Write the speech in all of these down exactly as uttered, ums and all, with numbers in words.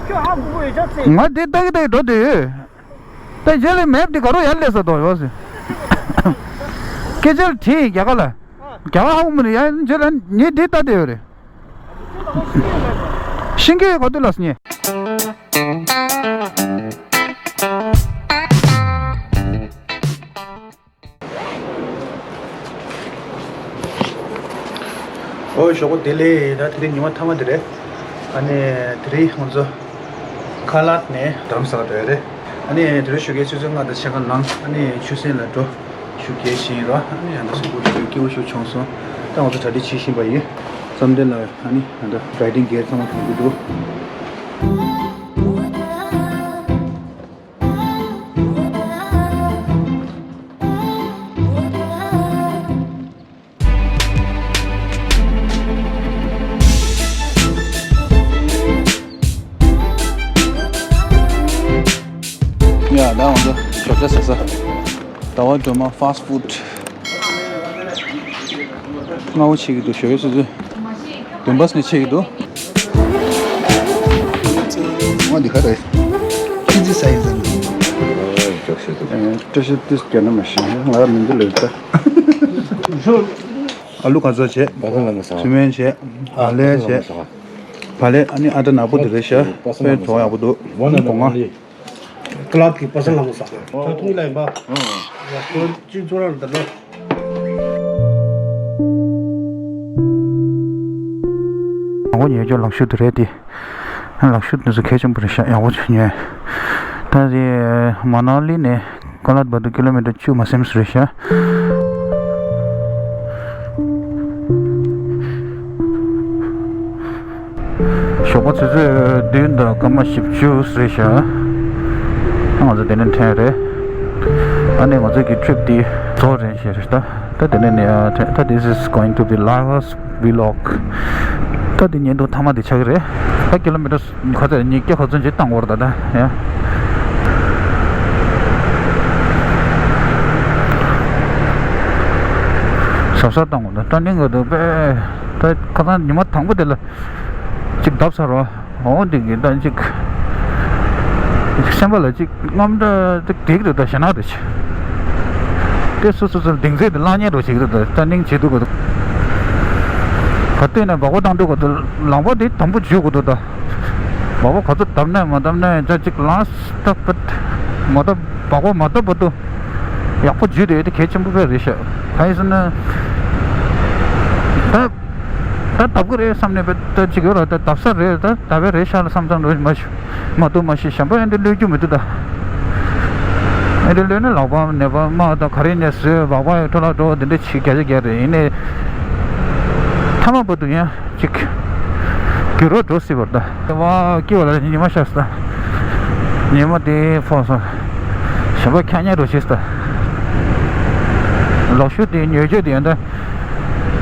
ང་འདི་ལྟ་གི་ལྟ་གི་འགྲོ་བསྡད་ཡོད། ད་རྗེས་ལ་མེབ་འདི་ག་རུ་ཡར་སླེབས་ས་དོ་ཡོད་ཟེར། སྐད་ཆ་དྲིས་རྒྱ་གར་ལ། རྒྱ་གར་ཧ་གོ་མི་འདུག་ཡ། རྗེས་ལ་ངས་འདི་ལྟ་བསྡད་ཡོད་རེད། ཤེས་ཀྱི་ཡོད་ག་དུས་ལ་ཟེར་ངས། ཨོ་ཞོགས་པ་བདེ་ལེགས། ད་དེ་རིང་ཉི་མ་མཐའ་མ་དེ་རེད། ཨ་ནི་དེ་རིང་ང་ཚོ་ཁ་ལག་ནས་རྡ་རམ་ས་ལ་འགྲོ་ཡ་རེད། ཨ་ནི་དེ་རིང་ཞོགས་ཀས་ཆུ་ཚོད་ལྔ་དང་ཕྱེད་ཀ་ནང་ཨ་ནི་ཆུ་སྲིན་ལ་འགྲོ་ཞུ་གལ་ཕྱིན་ར། ཨ་ནི་ཡང་ད་སུ་གུ་ཞུ་སྐྱིད་པོ་ཞུ་བྱུང་སོང་། ད་ང་ཚོ་གྲ་སྒྲིག་བྱེད་བཞིན་པ་ཡིན། བསམ་གཏན་ལ་ཨ་ནི་ད་ལྟ་ཌ་རའི་ཊིང་གི་ཡར་ཚང་མ་ཐོན་གྱི་འདུག་ཡ། ད་ང་ཚོ་ཞོགས་ཇ་ཟ་ས། ཟླ་བ་སྒྲོལ་མ་ཕཱ་སི་ཕུཌ། སྔ་པོ་ཆེ་གི་འདུག་ཞོགས་ཀས་སུ་ཚོད་བདུན་པ་ནས་ཆེ་གི་འདུག་ཨ་འདི་ག་རེད། ཁྱི་ཙི་ས་ཡིན་ཙང་། བཀྲ་ཤིས་བདེ་ལེགས། རྒྱ་ནག་མ་ཤེས་ང་ལ་མི་འདི་ལོས་ད། ཨ་ལུ་ག་ཚོད་བྱས། པ་སངས་ལ་མ་ཟ། ཚུལ་མིན་བྱས། བག་ལེབ་བྱས། བག་ལེབ་ཨ་ནི་ཨ་ཏྲ་ནག་པོ་འདི་རེད་ཤག་དཔེ་དོ་ཡག་པོ་འདུག་སྒོ་ང་། ཀ་ལག་གི་པ་སངས་ལ་མ་ཟ། ད་ཐུང་ལ་ཡིན་པ། ཡ་ཁོ་གཅིག་ཚོ་རང་ད་ལོ། ཡག་པོ་ཉོས་ཀྱང་ལག་ཤུབས་དེ་རེད་དེ། ལག་ཤུབས་དེ་ཚོ་གལ་ཆེན་པོ་རེད་ཤག་ཡག་པོ་ཉོས། ད་དེ་མ་ན་ལི་ནས་ཀ་ལག་བར་དུ་ཀི་ལོ་མི་ཊར་བཅུ་མ་ཟིན་ཙམ་རེད་ཤག་ཞོགས་པ་ཆུ་ཚོད་བདུན་དང་སྐར་མ་བཞི་བཅུ་རེད་ཤག་ང་ཚོ་དེ་ནས་འཐེན་རེད། ཨ་ནི་ང་ཚོ་གི་ཊི་རིབ་དེ་རྫོགས་རན་ཞེས་རེད་ད། ད་དེ་ནས་ནི་ཨ་ད་this is going to be last vlog. ད་དེ་ཉིན་ཐོ་མཐའ་མ་དེ་ཆགས་ཀྱི་རེད། ད་ཀི་ལོ་མི་ཊར་ག་ཚོད་ཉིས་བརྒྱ་ག་ཚོད་ཅིག་བཏང་བར་ད་ད་ཡ། གཟབ་གཟབ་བཏང་བར་ད་ད་ནི་ང་ཚོ་པས་ད་ཁ་སང་ཉི་མ་དང་པོ་དེ་ལ་ཅིག་བརྡབ་ཚར་བ། འོ་འདི་གི་ད་ཅིག་སེམས་པ་ལ་ཅིག་དངངས་སྐྲག་ཅིག་སྡིག་རེད་ད་ཞེ་ན་རེད་ཅིག་དེ་སོ་སོ་སོ་གདིང་ཚད་དེ་བརླག་ཉེན་རོ་ཞིག་རེད་ད། ད་སྙིང་རྗེ་སྡུག་གི་འདུག་ག་དུས་ནས་སྦག་སྦག་བཏང་དུས་ག་དུས་ལག་པ་དེ་དམ་པོ་འཇུས་དགོས་འདུག་ད་སྦག་སྦག་ག་ཚོད་བརྡབ་ནས་མ་བརྡབ་ནས་ད་ཅིག་ལངས་ཐབས་མ་བརྡབ་སྦག་སྦག་མ་བརྡབ་བར་དུ་ཡག་པོ་འཇུས་དེ་དེ་གལ་ཆེན་པོ་དཔེ་རེད་ཤག་གང་ཡིན་ཟེར་ན་ད། ད་བརྡབ་གི་རེད་བསམ་ནས་བེད་ད་ཅིག་ཡོད་ར། ད་བརྡབ་ས་རེད། ད་བརྡབ་པའི་རེད་ཤག་ལ་བསམ་བསམ་འགྲོ་མ་ཤི་མ་གཏོགས་མ་ཤི་གཞན་པ་ཡང་འདི་གློད་རྒྱུ་མི་འདུག་ད་ཨེ་འདི་གློད་ན་ལག་པའམ་ནད་པ་དམག་དང་ག་རེ་ནས་བཟོས་སྦག་སྦག་ཡང་འཕྲོ་བརླག་འགྲོ་འདི་འདྲ་ཆེ་བརྒྱ་ཆ་བརྒྱ་རེད། ཡིན་ནའི་མཐའ་མ་བར་དུ་ཡང་ཅིག་འགྱུར་བ་འགྲོ་སྲིད་པར་ད། བ་སྐྱིད་པ་ལ་ཉི་མ་ཤར་སོང་། ད་ཉི་མ་དེ་ཕོག་སོང་། གཞན་པ་ཁྱག་ཉལ་འགྲོ་ཤེས་ད། ལག་ཤུབས་དེ་ཉོས་རྒྱུ་དེ་ཡང་ད།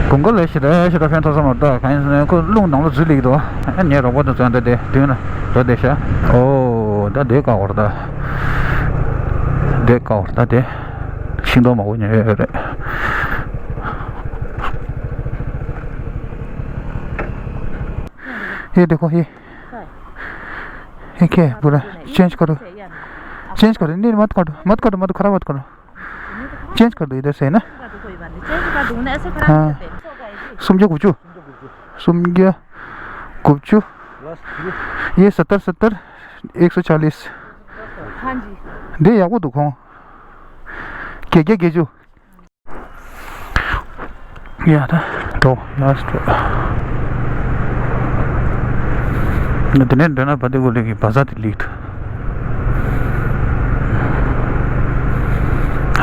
དགུན་ཁ་ལ་ཞེ་དྲག་ཞེ་དྲག་ཕན་ཐོགས་ས་མ་རེད། གང་ཡིན་ཟེར་ན་ཁོ་རླུང་ནང་ལ་འཛུལ་ལེགས་འདུག་ཨ་ངའི་རོགས་པ་དང་མཚོན་ད་དེ་མདུན་ལ་འགྲོ་བསྡད་ཤག་ཨོ་ད་དེ་དཀའ་བར་ད། དེ་དཀའ་བར་ད་དེ། ཤིང་ཏོག་མང་པོ་ཉོས་ཡོད་རེད། ये देखो, ये। ये क्या है पूरा? चेंज करो। चेंज करो। नहीं, मत काटो, मत काटो, मत, खराब मत करो। चेंज कर दो इधर से, है ना? कर दो, कोई बात नहीं। चेंज कर दूंगा ना, ऐसे खराब हाँ। नहीं करते। सौ का है जी। सुमजा कुचू। सुमजा कुचू। ये सत्तर, सत्तर, एक सौ चालीस। हाँ जी। दे या वो दुखो। क्या, क्या, क्या जो? ཡ་ད་འགྲོ་ལ་སི་ཊི་འགྲོ། ང་དེ་ནས་འགྲོ་ན་བ་དེ་གོ་ལེ་གི་བ་ཟ་དེ་ལིག་ཏུ།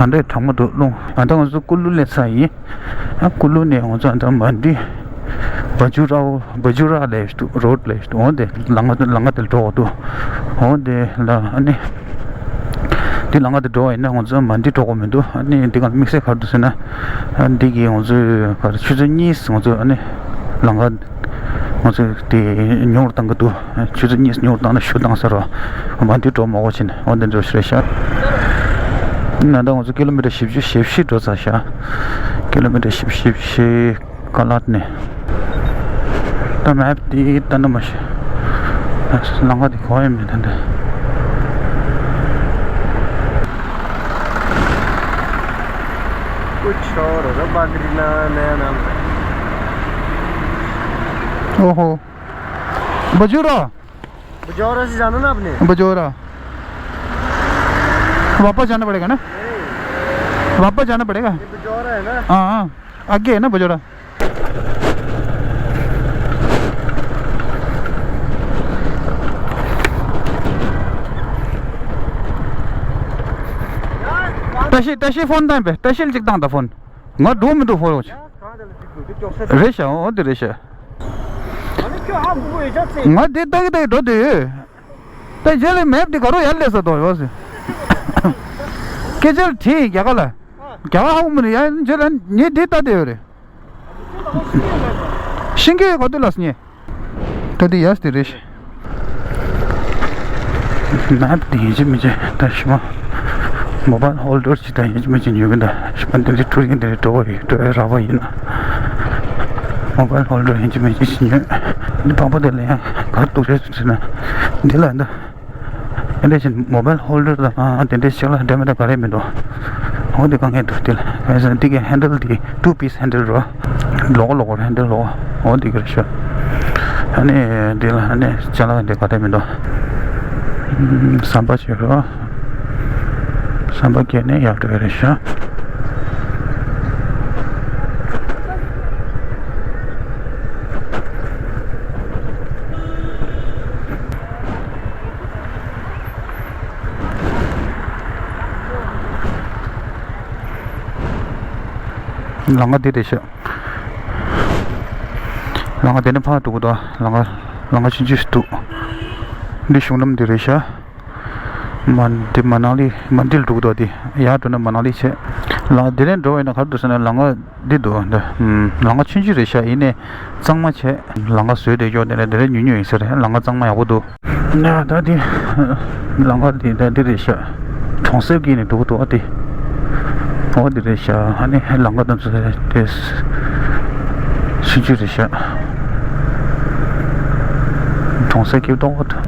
ད་འདྲའི་གྲང་མོ་འདུག་རླུང་། ད་ང་ཚོ་ཀུ་ལུ་སླེབས་ཚར་ཡིན། ཨ་ཀུ་ལུ་ནས་ང་ཚོ་ད་མན་ཌི་བ་ཇུ་ར་བ་ཇུ་ར་ལས་འདུག་རོ་ཌི་ལས་འདུག་འོ་དེ་ལམ་ཁ་ལམ་ཁ་དེ་འགྲོ་འདུག་འོ་དེ་ལ་ཨ་ནི། འདི་ལམ་ཁ་དེ་འགྲོ་བ་ཡིན་ན་ང་ཚོ་མན་ཌི་འགྲོ་དགོས་མི་འདུག་ཨ་ནི་འདི་ག་དམིགས་བསལ་ག་རེ་འདུག་ཟེར་ན། ཨ་འདི་གི་ང་ཚོའི་ག་རེ་ཆུ་ཚོད་གཉིས་ང་ཚོ་ཨ་ནི་ལམ་ཁ་ང་ཚོ་དེ་ཉུང་རུ་བཏང་གི་འདུག་ཆུ་ཚོད་གཉིས་ཉུང་རུ་བཏང་ན་ཞུ་བཏང་ཟེར་བ། མན་ཌི་འགྲོ་མ་དགོས་བྱས་ནས་འོ་འདི་འགྲོ་ཞིག་རེད་ཤག་ན་ད་ང་ཚོ་ཀི་ལོ་མི་ཊར་བཞི་བཅུ་ཞེ་བཞི་འགྲོ་ཚར་ཤག་ཀི་ལོ་མི་ཊར་བཞི་བཅུ་ཞེ་བཞི། ཀ་ལག་ནས། ད་མེབ་དེ་ལྟ་ན་མ་ཤེས། ལམ་ཁ་དེ་གོ་ཡ་མེད་ད་འདི། कुछ और होगा बागरी ना नया नाम। ओहो। बजूरा। बजौरा से जाना ना आपने? बजौरा। वापस जाना पड़ेगा ना? नहीं। वापस जाना पड़ेगा? ये बजौरा है ना? हाँ, हाँ। आगे है ना बजौरा? तशी, तशी फोन दां पे, तशी चिक दां दा फोन। ང་འགྲོ་མི་འདུག་ཕོ་རོག་ཆ། རེད་ཤག་འོ་དེ་རེད་ཤག་ང་དེ་ལྟ་གི་ལྟ་གི་འགྲོ་དེ་ཡོད། ད་རྗེས་ལ་མེབ་དེ་ག་རུ་ཡར་སླེབས་ས་དོ་ཡོད་ཟེར། སྐད་ཆ་དྲིས་རྒྱ་གར་ལ། རྒྱ་གར་ཧ་གོ་མི་འདུག་ཡ་རྗེས་ལ་ངས་དེ་ལྟ་དེ་ཡོད་རེད། ཤིང་གི་ག་དུས་ལ་སྙེ། ད་དེ་ཡས་དེ་རེད། མེབ་དེ་ཡིན་གཅིག་མིན་གཅིག་ད་ཞི་མ། མོ་བཱལ་ཧོལ་ཌར་ཅིག་ད་ཡིན་གཅིག་མིན་གཅིག་ཉོ་གི་འདུག་ཞི་མ་འདི་འདྲའི་ཊུ་རིང་འདི་འདྲའི་འགྲོ་བ་ཡིན་འགྲོ་བའི་རག་པ་ཡིན་ན། མོ་བཱལ་ཧོལ་ཌར་ཡིན་གཅིག་མིན་གཅིག་ཅིག་ཉོས། འདི་བམ་པོ་དེ་ལ་ཡང་ག་རེ་འདུག་རེད་ཟེར་ན། འདི་ལ་འདི། དེ་འདྲ་ཞིག་མོ་བཱལ་ཧོལ་ཌར་དང་ཨ་དེ་འདྲའི་ཞིག་ལ་འདྲ་མི་འདྲ་ག་རེ་མི་འདུག་འོ་དེ་དཀའ་ངལ་འདུག་དེ་ལ་བས་ས་འདི་གའི་ཧེན་ཌལ་དེ་ཊུ་པིས་ཧེན་ཌལ་རོ། ལོག་ལོག་ཧེན་ཌལ་རོ། འོ་དེ་ག་རེ་ཤོད། ཨ་ནི་དེ་ལ་ཨ་ནི་ཅ་ལག་འདི་ག་རེ་མི་འདུག་ཟམ་པ་བྱེད་རོ། ཟམ་པ་བརྒལ་ནས་ཡར་འགྲོ་ཡ་རེད་ཤག་ལམ་ཁ་འདི་རེད་ཤག་ལམ་ཁ་དེ་ནས་ཕར་འགྲོ་གི་འདུག་ལམ་ཁ་ལམ་ཁ་ཆུང་ཆུང་ཞིག་འདུག་འདི་གཞུང་ལམ་འདི་རེད་ཤག་མ་འདི་མ་ན་ལི་མ་འདི་ལ་འགྲོ་གི་འདུག་འདི་ཡར་འགྲོ་ན་མ་ན་ལི་བྱེད། ལམ་དེ་ནས་འགྲོ་བ་ཡིན་ན་ག་རེ་འདུག་ཟེར་ན་ལམ་ཁ་འདི་འདུག་འདི་ལམ་ཁ་ཆུང་ཆུང་རེད་ཤག་ཡིན་ནའི་གཙང་མ་བྱས། ལམ་ཁ་བཟོས་བསྡད་ཀྱོག་དེ་ནས་དེ་རེད་ཉུང་ཉུང་ཡིན་ས་རེད། ལམ་ཁ་གཙང་མ་ཡག་པོ་འདུག་ཡ་ད་འདི་ལམ་ཁ་འདི་ད་འདི་རེད་ཤག་གྲོང་གསེབ་ཀྱི་ནས་འདུག་འདུག་ཨ་འདི། ཨོ་འདི་རེད་ཤག་ཨ་ནི་ལམ་ཁ་དང་ཚོ་དེ་ཆུང་ཆུང་རེད་ཤག་གྲོང་གསེབ་ཀྱི་ཏོག་ཏོག་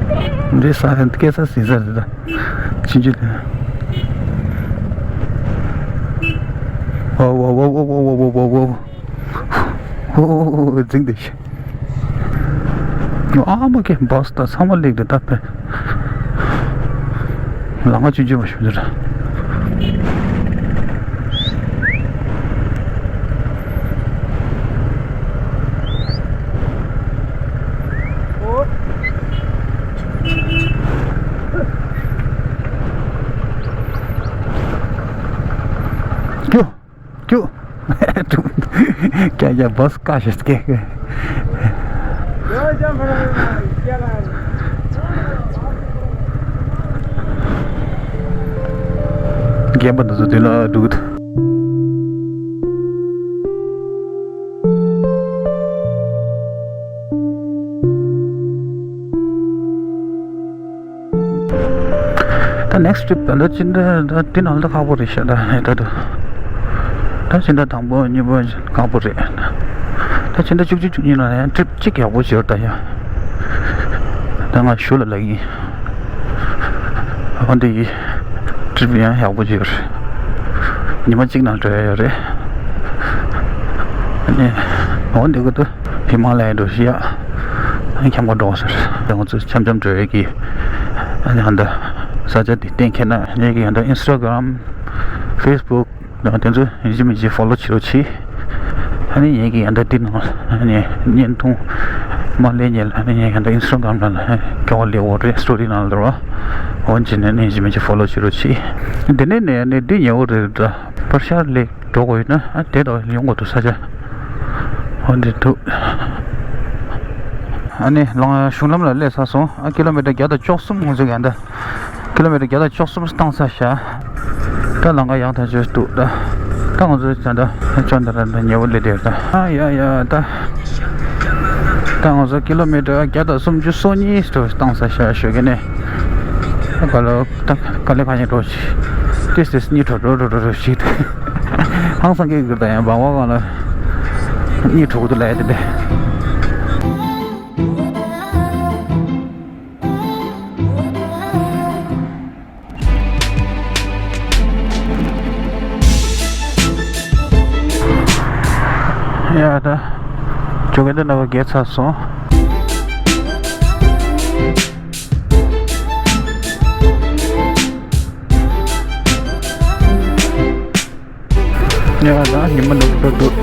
འདི་ས་སྐྱེ་ས་ཟིན་ས་རེད་ད། ཆུང་ཆུང་རེད། ཨོ་ཨོ་ཨོ། འཛིང་བསྡད་ཤག་ཨ་མ་ཀེ་བཱས་ད་ཚང་མ་སླེབས་འདུག་ད་ཕེ། ལམ་ཁ་ཆུང་ཆུང་མ་ཞུ་འདུག་ཀྱོ། ཀྱུ། ཀྱ་ཀྱ་བཱས་ཀ་ཤེས་ཀེ། རྒན་པ་འདི་ཚོ་དུས་ལ་འདུག་ད་next trip ད་ལྟ་ཕྱི་ཟླ་ད་འདི་ནང་ལ་ཁག་པོ་རེད་ཤག་ད་ད་དུ་ད་ཕྱི་ཟླ་དང་པོ་གཉིས་པ་ཁག་པོ་རེད། ད་ཕྱི་ཟླ་བཅུ་གཅིག་བཅུ་གཉིས་ནང་ལ་ཡང་trip གཅིག་ཡག་པོ་བྱེད་ད་ཡ། ད་ང་ཞུ་ལ་ལ་ཡིན། ཨ་འདི་ཡི་trip ཡང་ཡག་པོ་བྱེད་རེད། ཉི་མ་གཅིག་ནང་འགྲོ་ཡ་ཡོད་རེད། ཨ་ནི་འོ་འདི་གི་ད། ཧི་མ་ལ་ཡ་འགྲོ་ཤི་ཡ། ཁྱམས་ཁ་འགྲོ་ཟེར། ང་ཚོ་འཆམ་འཆམ་འགྲོ་ཡ་གི། ཨ་ནི་ཧ་ད། ས་ཆ་འདི་གཏན་འཁེལ་ན་ངེད་ཀྱི་ཡ་ད་Instagram། Facebook དང་དེ་ཚོ་ཡིན་གཅིག་མིན་གཅིག་follow བྱེད་རོགས་གྱིས། ཨ་ནི་ངེད་ཀྱི་ཡ་ད་འདི་ནང་ཨ་ནི་བརྙན་ཐུང་མ་ལས་ཉེ་ལ་ཨ་ནི་ངེད་ཡ་ད་Instagram ནང་ལ་ཀྱོག་ལེ་འོ་རེ་story ནང་ལ་རོ། འོ་འཇི་ནས་ནི་ཡིན་གཅིག་མིན་གཅིག་follow བྱེད་རོགས་གྱིས། དེ་ནས་ནས་ནི་འདི་ཉེ་བོ་རེད་ད། པར་ཤར་ལེགས། འགྲོ་དགོས་ཡོད་ན་ཨ་དེ་དག་ཡོང་དགོས་འདུག་ས་ཆ། ཨ་འདི་འདུག་ཨ་ནི་ལམ་གཞུང་ལམ་ལ་སླེབས་ཚར་སོང་། ཨ་ཀི་ལོ་མི་ཊར་བརྒྱ་དང་བཅུ་གསུམ་ང་ཚོ་ག་འདྲ། ཀི་ལོ་མི་ཊར་བརྒྱ་དང་བཅུ་གསུམ་བཏང་ཚར་ཤག་ད་ལམ་ཁ་ཡག་ཐག་ཆོད་འདུག་ད་ད་ང་ཚོ་ད་ད་ཅོ་འདི་ར་ད་ཉེ་བོ་སླེབས་བསྡད་ད། ཨ་ཡ་ཡ་ད། ད་ང་ཚོ་ཀི་ལོ་མི་ཊར་བརྒྱ་དང་སུམ་ཅུ་སོ་གཉིས་འགྲོ་བཏང་ཚར་ཤག་ཞོགས་ཀས་ནས། ད་ག་ལོ་ད་ག་ལེ་ག་ཉེ་འགྲོ་ཅི། ཏིས་ཏིས་གཉིད་འགྲོ་འགྲོ་འགྲོ་འགྲོ་ཞིག་ཧང་སང་གི་གིར་ད་ཡང་བང་བ་གང་ལ་གཉིད་འགྲོ་གི་འདུག་ལབ་ཡ་དེ་འདྲ། ད་ཇོ་ག་འདི་ནང་ག་བརྒལ་ཚར་སོང་། ཡ་ད་ཉི་མ་ནུབ་འགྲོ་འདུག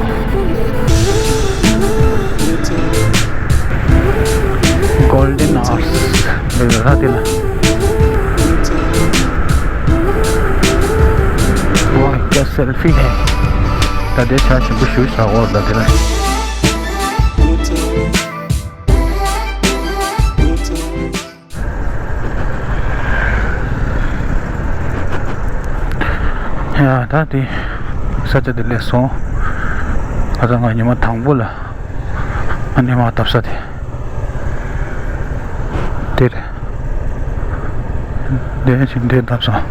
Golden Hours ལ་ཡོད་ར་དེ་ལ། ཝ་ཀྱ་སེལ་ཕི་ཧེ། ད་དེ་ཆ་ཞིམ་པོ་ཞུ་ཤ་འོ་ད་དེ་ལ། ཡ་ད་དེ་ས་ཆ་དེ་སླེབས་སོང་། ཁ་སང་ང་ཉི་མ་དང་པོ་ལ་ཨ་ནི་མར་བཏབ་ས་དེ། དེ་རེད། དེ་ཅིག་འདིར་བཏབ་སོང་།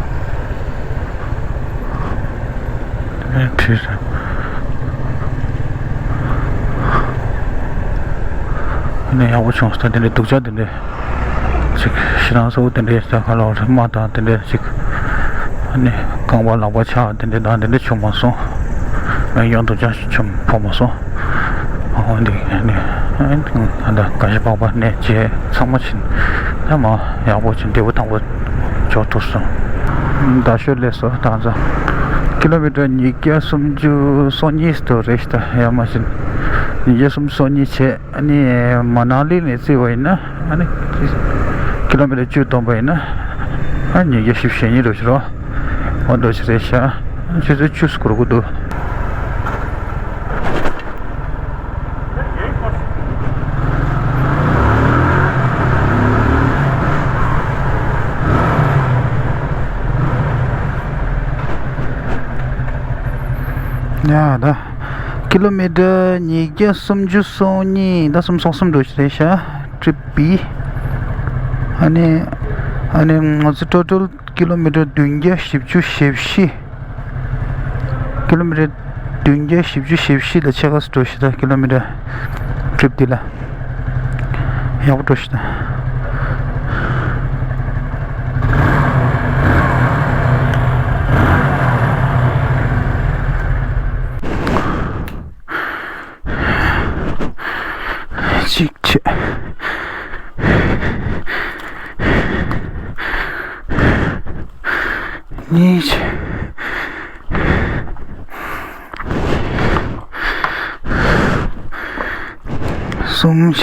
དེ་ཁྲིད། ཨ་ནི་ཡག་པོ་བྱུང་སོང་། དེ་འདྲའི་སྡུག་ཅག་དེ་འདྲའི་ཅིག་ཞེ་སྡང་ཚ་པོ་དེ་འདྲའི་ཅིག་ག་ལ་བ་རེད་མ་དང་དེ་འདྲའི་ཅིག་ཨ་ནི་རྐང་པ་ལག་པ་ཆག་དེ་འདྲའི་དང་དེ་འདྲའི་བྱུང་མ་སོང་། ཡང་སྡུག་ཅག་ཅིག་བྱུང་ཕོག་མ་སོང་། ཨ་འོ་འདི་ཨ་ནི་ཨ་ནི་ད་ག་ཤ་པག་པ་ནས་བྱས་ཚང་མ་ཕྱིན་ད་མ་ཡག་པོ་ཕྱིན་བདེ་པོ་ཐང་པོ་འཇོག་ཐུབ་སོང་། རྡ་ཤོད་སླེབས་སོང་། ད་ཚོ་ཀི་ལོ་མི་ཊར་ཉིས་བརྒྱ་སུམ་ཅུ་སོ་གཉིས་དུ་རེད་ཤག་ད་ཡར་མར་ཕྱིན། ཉིས་བརྒྱ་སུམ་ཅུ་སོ་གཉིས་བྱས། ཨ་ནི་མ་ན་ལི་ནས་བརྩིས་པ་ཡིན་ན་ཨ་ནི་ཀི་ལོ་མི་ཊར་བཅུ་བསྡོམས་པ་ཡིན་ན་ཨ་ཉིས་བརྒྱ་བཞི་བཅུ་ཞེ་གཉིས་འགྲོ་ཕྱིར་རོ། འོ་འདྲ་ཞིག་རེད་ཤག་ཆུ་ཚོད་བཅུ་ཙམ་འགོར་གྱི་འདུག་ཡ་ད། ཀི་ལོ་མི་ཊར་ཉིས་བརྒྱ་སུམ་ཅུ་སོ་གཉིས་ད་སུམ་ཅུ་སོ་གསུམ་འགྲོ་ཞིག་རེད་ཤག་ཊི་རིབ་བི། ཨ་ནི་ཨ་ནི་ང་ཚོ་ཊོ་ཊལ་ཀི་ལོ་མི་ཊར་བདུན་བརྒྱ་བཞི་བཅུ་ཞེ་བཞི། ཀི་ལོ་མི་ཊར་བདུན་བརྒྱ་བཞི་བཅུ་ཞེ་བཞི་ལ་ཕྱེད་ཀ་ཙམ་འགྲོ་ཞིག་ད་ཀི་ལོ་མི་ཊར་ཊི་རིབ་འདི་ལ། ཡག་པོ་འགྲོ་ཤི་ད། གཅིག་བྱས། གཉིས་བྱས། གསུམ་བྱས།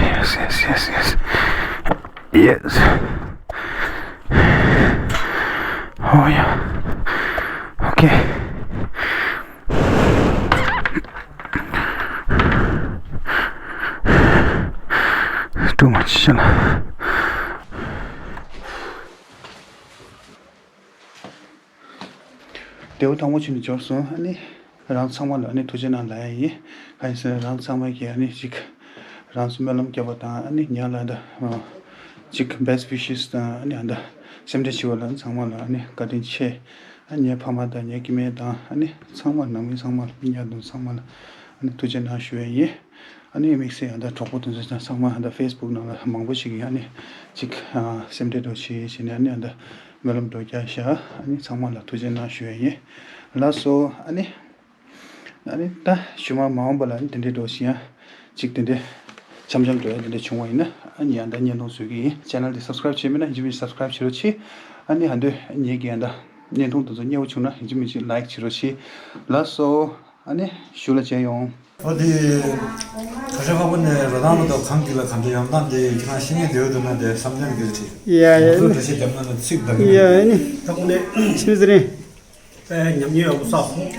Yes, yes, yes, yes. Yes. Oh, yeah. Okay. Too much. བདེ་པོ་ཐང་པོ་བྱས་ནས་འབྱོར་སོང་། ཨ་ནི་རང་ཚང་མ་ལ་ཨ་ནི་ཐུགས་རྗེ་གནང་ལབ་ཡ་ཡིན། གང་ཡིན་ཟེར་ན་རང་ཚང་མ་གིས་ཨ་ནི་ཅིག་རང་ཚོ་སྨོན་ལམ་བརྒྱབ་པ་དང་ཨ་ནི་ཉ་ལ་ད་ཅིག་best wishes དང་ཨ་ནི་ཨ་ད་སེམས་ཁྲལ་བྱེད་པ་ལ་ཚང་མ་ལ་ཨ་ནི་བཀའ་དྲིན་ཆེ། ཨ་ངའི་ཕ་མ་དང་ངའི་སྐྱེ་དམན་དང་ཨ་ནི་ཚང་མ་ནང་མི་ཚང་མ་ལ་མི་ཉག་དང་ཚང་མ་ལ་ཨ་ནི་ཐུགས་རྗེ་གནང་ཞུ་ཡ་ཡིན། ཨ་ནི་དམིགས་བསལ་ཨ་ད་གྲོགས་པོ་དེ་ཚོ་ཚང་མ་ཨ་ད་ཕེ་སི་བུག་ནང་ལ་མང་པོ་ཞིག་གིས་ཨ་ནི་ཅིག་ཨ་སེམས་ཁྲལ་འདྲ་བྱེད་བྱེད་ནས་ཨ་ནི་ཨ་ད་སྨོན་ལམ་འདྲ་རྒྱག་ཤག་ཨ་ནི་ཚང་མ་ལ་ཐུགས་རྗེ་གནང་ཞུ་ཡ་ཡིན། ལགས་སོ། ཨ་ནི་ཨ་ནི་ད་ཞུ་མ་མ་འོངས་པ་ལ་ཨ་ནི་དེ་འདྲའི་འདྲ་ཞིག་ཡང་ཅིག་དེ་འདྲའི་འཆམ་འཆམ་འགྲོ་ཡ་དེ་འདྲ་བྱུང་བ་ཡིན་ན་ཨ་ནི་ཨ་ད་བརྙན་ཐུང་བཟོ་གི་ཡིན། ཆེ་ནལ་དེ་སབ་སི་ཀ་རེབ་བྱས་མེད་ན་ཡིན་གཅིག་མིན་གཅིག་སབ་སི་ཀ་རེབ་བྱེད་རོགས་གྱིས། ཨ་ནི་ཨ་འདོད་ངེད་ཀྱི་ཨ་ད་བརྙན་ཐུང་དེ་ཚོ་མཉེས་པོ་བྱུང་ན་ཡིན་གཅིག་མིན་གཅིག་ལའིག་བྱེད་རོགས་གྱིས། ལགས་སོ། ཨ་ནི་ཞུ་ལ་མཇལ་ཡོང་། ཨོ་དེ། གར་ཞ་ཕག་པ་ནས་ར་ཐང་ལ་དོ་གངས་དཀྱིལ་ལ་ག་འདྲ་ཡོང་སྟངས་དེ་ཁྱེད་རང་ཤེས་ངེས་བདེ་བོ་འདུག་ན་དེ་བསམ་གཏན་གྱིས་དྲིས། ཡ་ཡ། ང་ཚོ་འགྲེལ་བཤད་རྒྱབ་ན་ན་ཚིག་འདང་གི་མེད། ཡ་ཡ་ནི། ད་ཁོ་ནས་ཆི་ཟེར་ནི། ཨེ་ཉམས་ཉེས་ཡོད་པ་བསགས་སོང་།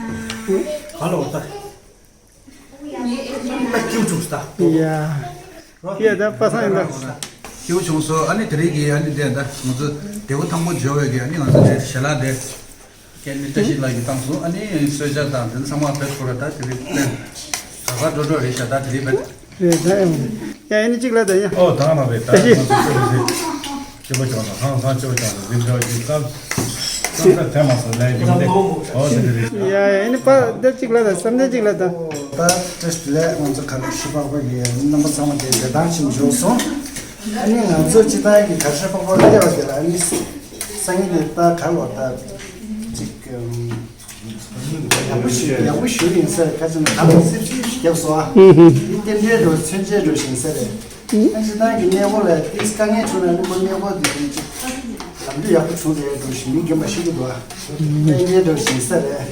ག་ལ་བ་ད། ད་སྐྱིད་བྱུང་ས་ད། ཡ། ཡ་ད་པ་སངས་ཡིན་ད། སྐྱིད་བྱུང་སོ། ཨ་ནི་དེ་རིང་གི་ཨ་ནི་དེ་ད་ང་ཚོ་བདེ་པོ་ཐང་པོ་འབྱོར་བའི་གི་ཨ་ནི་ང་ཚོ་དེ་ཞལ་ལག་དེ། ཀན་ནི་བཀྲ་ཤིས་ལགས་ཀྱིས་བཏང་སོང་། ཨ་ནི་གསོལ་ཇ་དང་དེ་ཚང་མ་བེད་ཁོ་ར་ད་དེ་རིང་བེད་ག་ག་འགྲོ་འགྲོ་རེད་ཤག་ད་དེ་རིང་བེད། རེད་ད་ཡང་ཡང་ཨ་ནི་གཅིག་ལ་ད་ཡང་། ཨོ་ད་མ་བེད་ད་བཀྲ་ཤིས། ང་ཚོ་བཀྲ་ཤིས་སྐྱིད་པོ་བྱུང་སོང་། ཧང་སང་སྐྱིད་པོ་བྱུང་སོང་། འཛིན་གྲྭ་བ་གི་སྐབས་སྐབས་ད་དེ་མ་སོང་ལས་ཡིན་ཏེ། ཨོ་དེ་རེད་ཤག་ཡ་ཡ་ཨ་ནི་པ་ད་གཅིག་ལ་ད་བསམ་གཏན་གཅིག་ལ་ད། ད་བཀྲ་ཤིས་ལས་ང་ཚོ་ག་ལ་ཤི་པག་པ་གི་རྣམ་པ་ཚང་མ་དེ་བདེ་ཐང་ཕྱིན་འབྱོར་སོང་། ཨ་ནི་ང་ཚོ་སྤྱི་བཏང་གི་གར་ཞ་ཕག་པ་སླེབས་པ་དེ་ལ་ཨ་ནི་སང་ཉིན་དེ་ད་ག་ལ་ད་ཅིག་ཡག་ ཡག་པོ་ཞུ་ཡག་པོ་ཞུ་ཡིན་ས་རེད། ཁ་ཅིག་ན་ད་ལྟ་སེབ་སི་ཞིག་བརྒྱབ་སོང་ཨ། ཨུ་ཧུ། འདི་རྟེན་འབྲེལ་འགྲོ་མཚོན་ཆའི་འགྲོ་བཞིན་ས་རེད། ཨ་སྤྱི་བཏང་གི་གནས་སྐོར་ལ་ཏིས་དཀའ་ངལ་བྱུང་ན་ནི་མོ་གནས་སྐོར་འདི་འདྲའི་ཅིག་ལམ་འགྲོ་ཡག་པོ་བྱུང་རེད་འགྲོ་བཞིན་མི་རྒན་པ་ཤི་གི་འདུག་ཨ། རྟེན་འབྲེལ་འགྲོ་བཞིན་ས་རེད།